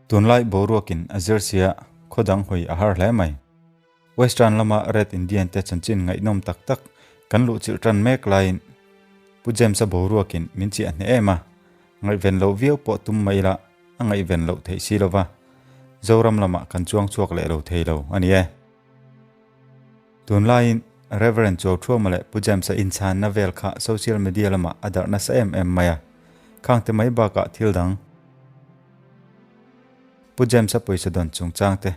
Tunlai boruakin a zir sia khaw dang hawi a har hle mai. Western lama Red Indian te chanchin ngaihnawm tak tak kan luhchilh tan mek laiin Pu James-a boruakin min chiah hneh em a, ngaihven loh viau pawh tum mai ila a ngaihven loh theih si lova, Zoram lamah kan chuang chhuak leh lo thei lo a ni e. Tunlaiin Rev. Chuauṭhuama leh Pu James-a inchhanna vel kha social media lamah a darh nasa em em mai a, khangte mai bakah thil dang Pu James-a pawisa dawn chungchangte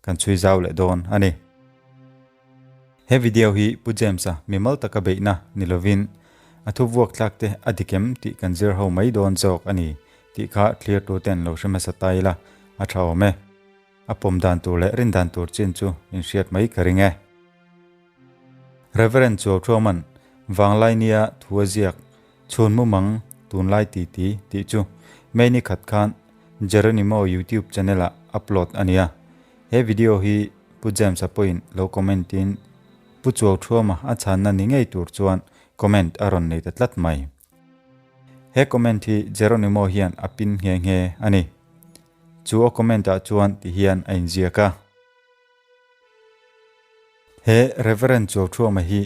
kan chhui zau leh dawn a ni. He video hi Pu James-a mimal taka beihna ni lovin a thu vuak thlak te a dik em tih kan zir ho mai dawn zawk a ni tih kha thlir tu ten lo hre hmasa ta ila a tha awm e. A pawm dan tur leh rin dan tur chin chu in hriat mai ka ring e. Reverend Chuau Thuaman Vanglai nia thu a ziak Chhun mumang tunlai ti ti tih chu May ni khat khan Jeronimo YouTube channel ah upload a nia. He video hi Pu James-a pawhin lo comment in Pu Chuau Thuama a chhanna ni ngei tur chuan comment a rawn nei ta tlat mai. He comment hi Jeronimo hian a pin nghe nghe a ni. Chu a comment ah chuan ti hian a inziak a. He Reverend Chuau Thuama hi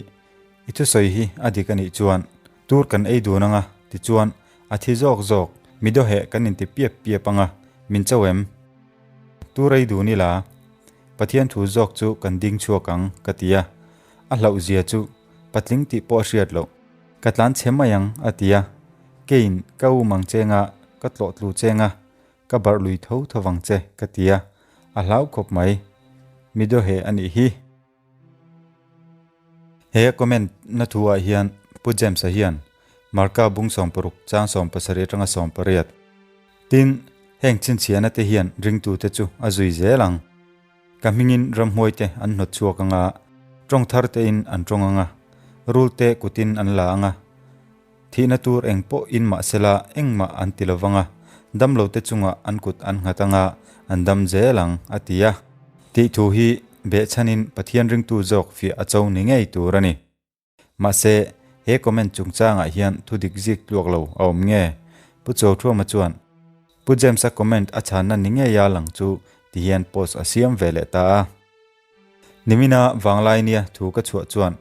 i thusawi hi a dik a nih chuan tur kan ei dun anga tichuan a thi zawk zawk mi dawheh kan inti piap piap anga min cho em? Tur ei dun ila Pathian thu zawk chu kan ding chhuak ang ka ti a, a hlauh zia chu patling tih pawh a hriat loh. Ka tlan chhe mai ang a ti a, keiin ka um ang chenga ka tlawh tlu chenga Ka barh lui tho tho vang che ka ti a, a hlau khawp mai. Mi dawheh a nih hi. He comment na thu ah hian Pu James-a hian Marka bung 60 chang 70 atanga 18. Tin, heng chhinchhiahna te hian ringtute chu a zui zel ang. Ka hmingin ramhuai te an hnawt chhuak anga, tawng thar tein an tawng anga, rul te kutin an la anga, Thihna tur eng pawh in mahsela engmah an ti lo vang a, damlote chungah an kut an nghat anga an dam zel ang, a ti a. Tih thu hi behchhanin Pathian ringtu zawk fiah a cho ni ngei tur a ni. Mahse, he comment chungchangah hian thu dik zik tluak lo a awm nge? Pu Chawthuama chuan, Pu James-a comment a chhanna ni ngeia lang chu ti hian post a siam ve leh ta a. Nimina vanglai nia thu ka chhuah chuan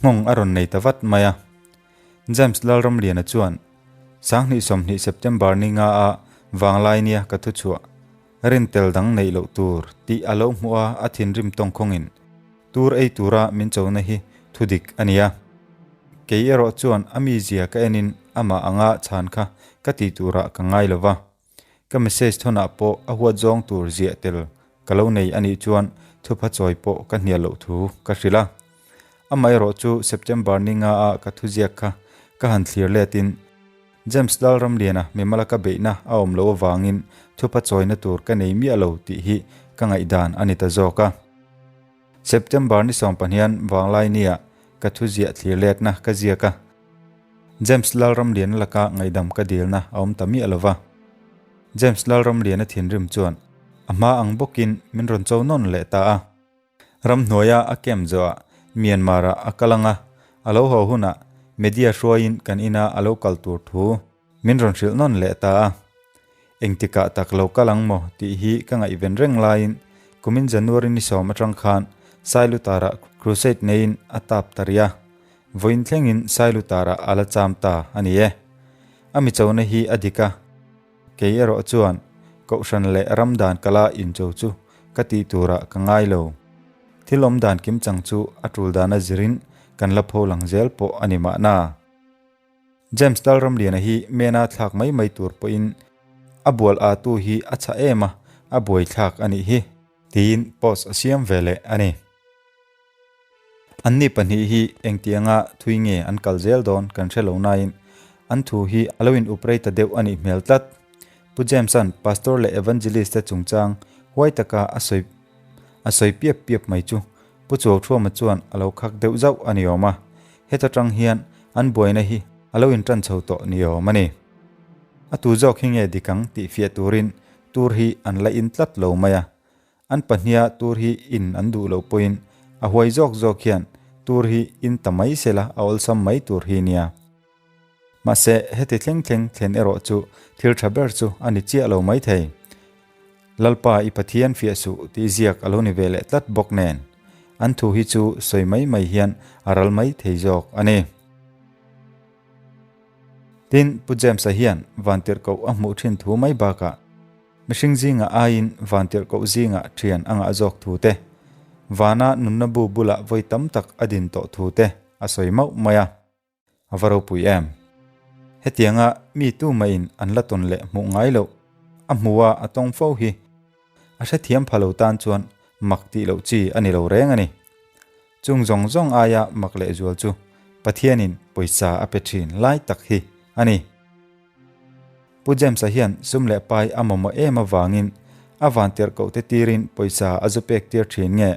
nghawng a rawn nei ta vat mai a. James Lalramliana chuan, 2020 September ni nga a vanglai nia ka thu chhuah, rin tel dang neih loh tur tih a lo hmuh a a thinrim tawngkhawngin tur ei tura min chona hi thu dik a nia. Kei erawh chuan a mizia ka enin amah anga chhan kha ka tih turah ka ngai lo va. Ka message thawnah pawh a huat zawng tur ziah tel ka lo nei a nih chuan thupha chawi pawh ka hnial loh thu ka hrilh a. Amaherawh chu September ni nga a ka thuziak kha ka han thlir letin James Lalramliana mimala ka beihna a awm loh avangin thupha chawina tur ka nei miah lo tih hi ka ngaihdan a ni ta zawk a. September ni sawmpahnian vanglai nia ka thuziah thlir letna ka ziak a. James Lalramliana laka ngaihdam ka dilna a awm ta miah lo va. James Lalramliana thinrim chuan a hma ang bawkin min rawn cho nawn leh ta a. Ramhnuaia a camp zawhah Myanmar-ah a kal ang a, a lo haw hunah media hruaiin kan ina a lo kal tur thu min rawn hrilh nawn leh ta a. Engtikah tak lo kal ang maw tih hi ka ngaihven reng laiin kumin January ni sawm atang khan Sailutara crusade neiin a tap ta rih a. Vawiin thlengin Sailutara a la cham ta a ni e. A mi chona hi a dik a, kei erawh chuan Kohhran leh ram dan kala incho chu ka tih turah ka ngai lo. Thil awm dan kimchang chu a tul dana zirin kan la pho lang zel pawh a ni mahna. James Lalramliana hi mena thlak mai mai tur pawhin a bual a tu hi a chhah em a, a buai thlak a nih hi, tiin post a siam ve leh a ni. Anni pahnih hi engtianga thui nge an kal zel dawn kan hre lo nain an thu hi a lo in up rei ta deuh a nih hmel tlat. Pu James-a'n Pastor leh Evangelist te chungchang huai taka a sawi a sawi piap piap mai chu Pu Chuauthuama chuan a lo khak deuh zauh a ni awm a, heta tang hian an buaina hi a lo intan chho tawh ni awm a ni. A tu zawk hi nge dik ang tih fiah turin tur hi an la in tlat lo mai a, an pahniha tur hi in an duh loh pawhin a huai zawk zawk hian tur hi in ta mai sela a awlsam mai tur hi nia. Mahse, heti thleng thleng thlen erawh chu thil tha ber chu a ni chiah lo mai thei. Lalpa i Pathian fiah suh tih ziak a lo ni ve leh tlat bawk nen, an thu hi chu sawi mai mai hian a ral mai thei zawk a ni. Tin, Pu James-a hian vantirhkoh a hmuh thin thu mai bakah mihring zingah aiin vantirhkoh zingah thian a ngah zawk thu te, vana nunna bu bulah vawi tam tak a din tawh thu te a sawi mauh mai a. A va ropui em? Hetianga mi tu maiin an la tawn leh hmuh ngai loh, a hmuha a tawng fo hi a hrethiam pha lo tan chuan mak tih loh chi a ni lo reng a ni. Chung zawng zawng aia mak leh zual chu Pathianin pawisa a pe thin lai tak hi a ni. Pu James-a hian sum leh pai a mamawh em avangin a vantirhkoh te tirin pawisa a zu pek tir thin nge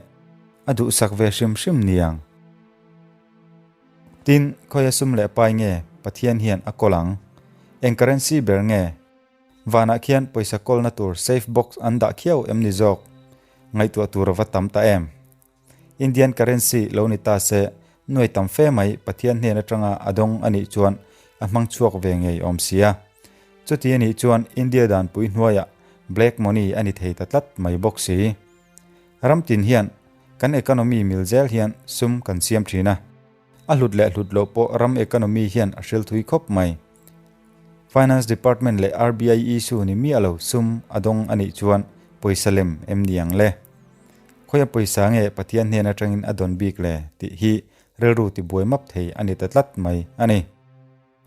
a duhsak ve hrim hrim niang? Tin, khawia sum leh pai nge Pathian hian a kawl ang? Eng currency ber nge? Vanah khian pawisa kawlna tur safe box an dah khiau em ni zawk? Ngaihtuah tur a va tam ta em? Indian currency lo ni ta se, nuai tam fe mai Pathian hnen atanga a dawng a nih chuan a hmang chhuak ve ngei awm sia. Chuti a nih chuan India danpui hnuaiah black money a ni thei ta tlat mai bawk si. Ram tin hian kan economy mil zel hian sum kan siam thin a, a hlut leh hlut loh pawh ram economy hian a hril thui khawp mai. Finance Department leh RBI issue ni miah lo sum a dawng a nih chuan pawisa lem em ni ang le? Khawia pawisa nge Pathian hnen atangin a dawn bik le tih hi rilru tibuai map thei a ni ta tlat mai a ni.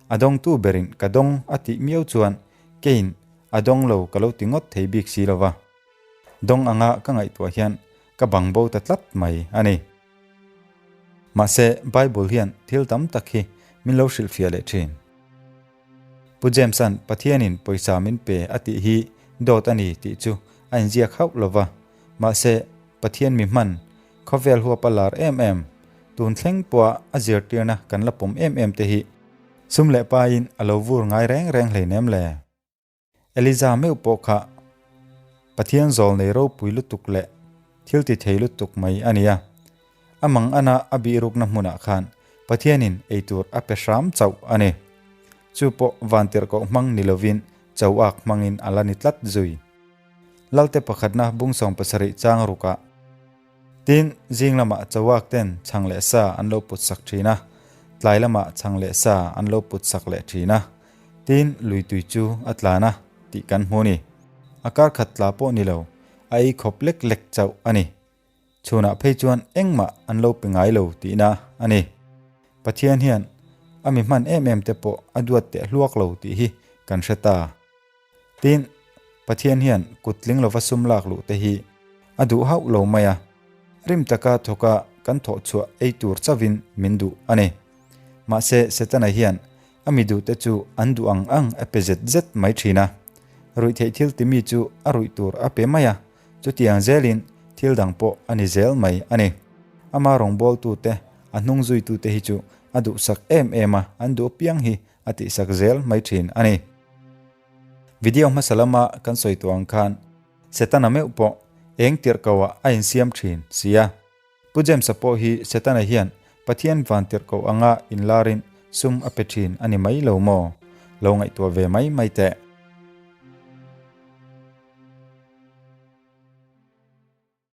A dawngtu berin ka dawng a tih miau chuan keiin a dawng lo ka lo ti ngawt thei bik si lo va. Dawng anga ka ngaihtuah hian ka bang bo ta tlat mai a ni. Mahse, Bible hian thil tam tak hi min lo hrilhfiah leh thin. Pu James-a'n Pathianin pawisa min pe a tih hi dawt a ni tih chu a inziak hauh lo va, mahse, Pathian mi hman, khawvel huapa lar em em, tun thleng pawha a zirtirna kan la pawm em em te hi sum leh pain a lo vur ngai reng reng hleinem le. Eliza meuh pawh kha Pathian zawl nei ropui lutuk leh thil ti thei lutuk mai a nia. A mang ana a bihrukna hmunah khan Pathianin eitur a pe hram chauh a ni. Chu pawh vantirhkoh hmang ni lovin choak hmangin a la ni tlat zui. Lalte pakhatna bung 70 chang rukah Tin, zing lamah chawak ten chhang leh sa an lo put sak thin a, tlai lamah chhang leh sa an lo put sak leh thin a. Tin, lui tui chu a tlan a tih kan hmu ni. A kar khat tla pawh ni lo, a ei khawp lek lek chauh a ni. Chhunah phei chuan engmah an lo pe ngai lo tihna a ni. Pathian hian a mi hman em em te pawh a duat teh hluak lo tih hi kan hre ta. Tin, Pathian hian kut tling lova sum lak luh te hi a duh hauh lo mai a, rim taka thawka kan thawh chhuah ei tur chauhin min duh a ni. Mahse, Setana hian a mi duhte chu an duh ang ang a pe zet zet mai thin a. Ruihtheih thil timi chu a ruih tur a pe mai a, chutiang zelin thil dang pawh a ni zel mai a ni. Ama rawngbawltute, a hnung zuitute hi chu a duhsak em em a, an duh apiang hi a tihsak zel mai thin a ni. Video hmasa lama kan sawi tawh ang khan Setana meuh pawh eng tirh koh ah a insiam thin sia. Pu James-a pawh hi Setana hian Pathian van tirh koh anga inlarin sum a pe thin a ni mai lo maw? Lo ngaihtuah ve mai mai teh.